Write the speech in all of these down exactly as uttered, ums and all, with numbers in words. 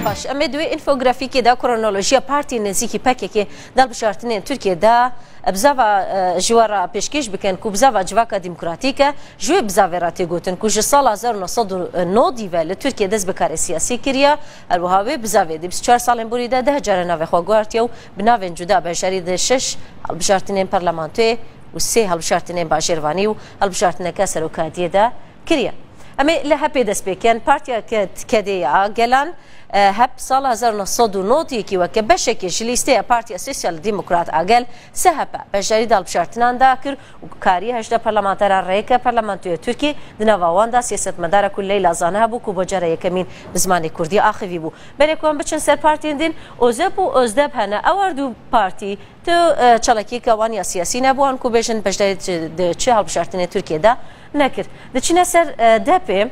Baş, em ê di wê înfografîkê de kronolojiya partiyên nêzîkî P K K di hilbijartinên Tirkiyê de bizava, e, ji we re pêşkêş bikin ku bizava Civaka Demokratîk e. Ji wê bizavê re tê gotin ku ji sala hezar û neh sed û nod ve li Tirkiyê dest bi karê siyasî kiriye. Her wiha wê bizavê di bîst û çar salên borî de deh care navê xwe guhartiye û bi navên cuda beşdarî di şeş hilbijartinên parlamentoyê û sê hilbijartinên bajêrvanî û hilbijartineke serokatiyê de kiriye. Em ê li Hepê dest pê kin. Partiya K-, KDA Gelan, e, Hep sala hezar û neh sed û nod û yekî weke beşekê ji lîsteya Partiya Sosyal Demokrat a Gel, S H P, beşdarî di hilbijartinan de kir û kariye hejdeh parlamenteran rêke parlamentoya Tirkiyê, di nava wan de siyasetmedara ku Leyla Zana hebû ku bo cara yekemîn bi zimanê kurdî axivî bû. Berê ku em biçin ser partiyên din, OZEP û OZDEP hene. Ew her du partî tu, e, çalakiyeke wan ya siyasî nebû, an ku bêjin beşdarî di çi hilbijartinê Tirkiyê de nekir. Diçine ser, e, DEPê.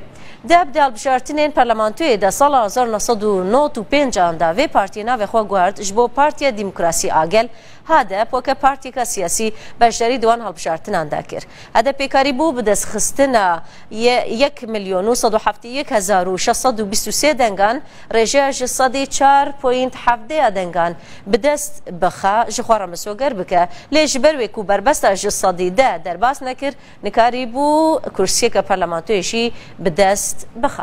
DEP di hilbijartinên parlamentoyê de sala hezar neh sed û nod û pênc an de vê partiyê navê xwe guhart ji bo Partiya Demokrasî a Gel, HADEP, weke partiyeka siyasî beşdarî di wan hilbijartinan de kir. HADEPê karîbû bi destxistina ye-, yek milyon û sed û heftê yek hezar û şeş sed û bîst û sê dengan rêjeya ji sedî çar point hevdê ya dengan bi dest bixe, ji xwe re misoger bike. Lê ji ber wê ku berbesta ji sedî deh derbas nekir, nikarîbû kursiyeke parlamentoyê jî bi dest bixe.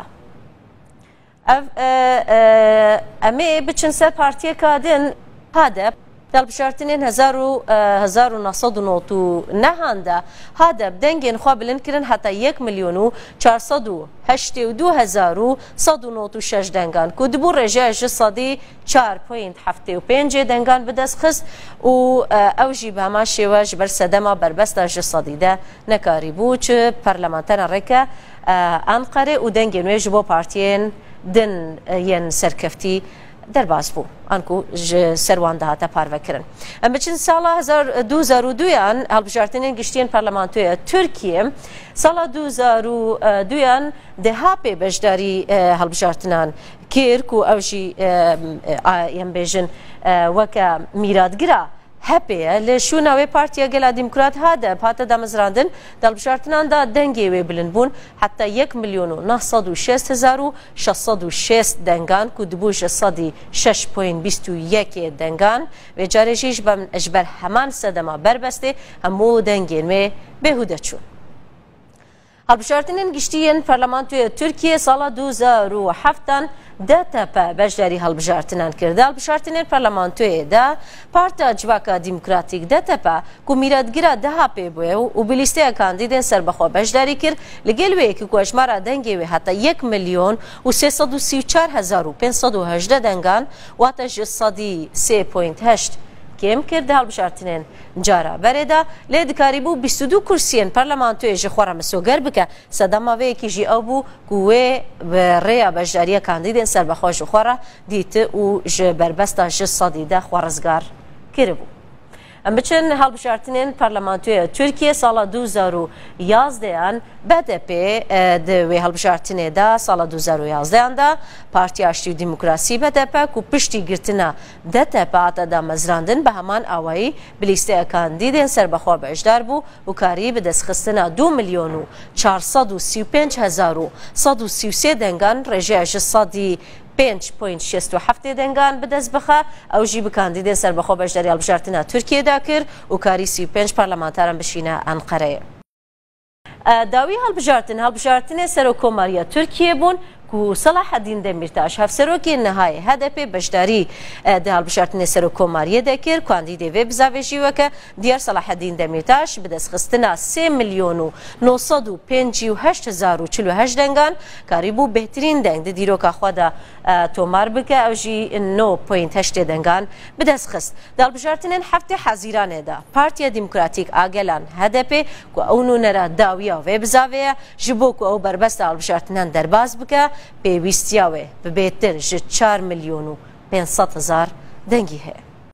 Ev, e, e, em ê biçin ser partiyeka din, HADEP. Di hilbijartinên hezar û, e, hezar û neh sed û nod û neh an de HADEP dengên xwe bilind kirin heta yek milyon û çar sed û heştê û du hezar û sed û nod û şeş dengan, ku dibû rêjeya ji sedî çar point heftê û pêncê dengan bi dest xist û, e, ew jî bi heman şêwe ji ber sedema berbesta ji sedî deh nekarîbû çi parlamenteran rêke, e, Enqerê û dengên wê ji bo partiyên din, e, yên serkeftî derbas bû, anku ji ser wan dihate parvekirin. Em biçin sala hezar, du hezar û duyan, hilbijartinên giştiyên Parlamentoya Tirkiyê sala du hezar û duyan DHPê beşdarî, e, hilbijartinan kir ku ew jî, e, e, a, em bêjin, e, weke mîratgira HEP'ê ye. Li şûna wê Partiya Gela Demokrat, HADEP, hate damezrandin, di hilbijartinan de dengê wê bilind bûn heta yek milyon û neh sed û şêst hezar û şeş sed û şêst dengan, ku dibû ji sedî şeş point bîst û yekê dengan. Vê carê jî ji bem-, ji ber heman sedema berbestê hemû dengên wê bêhûde çûn. Hilbijartinên giştî yên Parlamentoya Tirkiyê sala du hezar û heft an DTP beşdarî hilbijartinan kir. Di hilbijartinên parlamentoyê de Partiya Civaka Demokratîk, DTP, ku mîratgira DHPê bûye û bi lîsteya kandîdên serbexwe beşdarî kir, li gel wê yekî ku hejmara dengê wê heta yek milyon û sê sed û sî û çar hezar û pênc sed û hejdeh dengan, wate ji sedî sê point heşt kêm kir, di hilbijartinên cara berê de, lê dikarîbû bîst û du kursiyên parlamentoyê ji xwe re misoger bike. Sedema vê yekî jî ew bû ku wê bi rêya beşdariya kandîdên serbexwe ji xwe re dîti û ji berbesta ji sedî deh xwe rizgar kiribû. Em biçin hilbijartinên parlamentoya Tirkiyê sala du hezar û yazdeh an. BDPê, e, di wê hilbijartinê de sala du hezar û yazdeh an de Partiya Aştî û Demokrasî, BDP, ku piştî girtina DTP hate damezrandin, bi heman awayî bi lîsteya kandîdên serbexwe beşdar bû û karî bi destxistina du milyon û çar sed û sî û pênc hezar û sed û sî û sê dengan, rêjeya ji sedî pênc point şêst û heftê dengan bi dest bixe. Ew jî bi kandîdên serbexwe beşdarî hilbijartina Tirkiyê de kir û karî sî û pênc parlamenteran bişîne Enqereyê. E, dawî hilbijartin, hilbijartinê Serokkomariya Tirkiyê bûn ku Selahaddîn Demîrtaş, hevserokê nihayê HDPê, beşdarî, e, di hilbijartinê Serokkomariyê de kir. Kandîdê vê bizavê jî weke diyar Selahaddîn Demîrtaş bi destxistina sê milyon û neh sed û pêncî û heşt hezar û çil û heşt dengan karîbû bêhtirîn deng di dîroka xwe de, e, tomar bike, ew jî neh point heştê dengan bi dest xist. Di hilbijartinên heftê Hezîranê de Partiya Demokratîk a Gelan, HDPê, ku ew nûnera dawiya vê bizavê ye, ji bo ku ew berbesta hilbijartinan derbas bike, pêwîstiya wê bi bêtir ji çar milyon û pênc sed hezar dengî heye.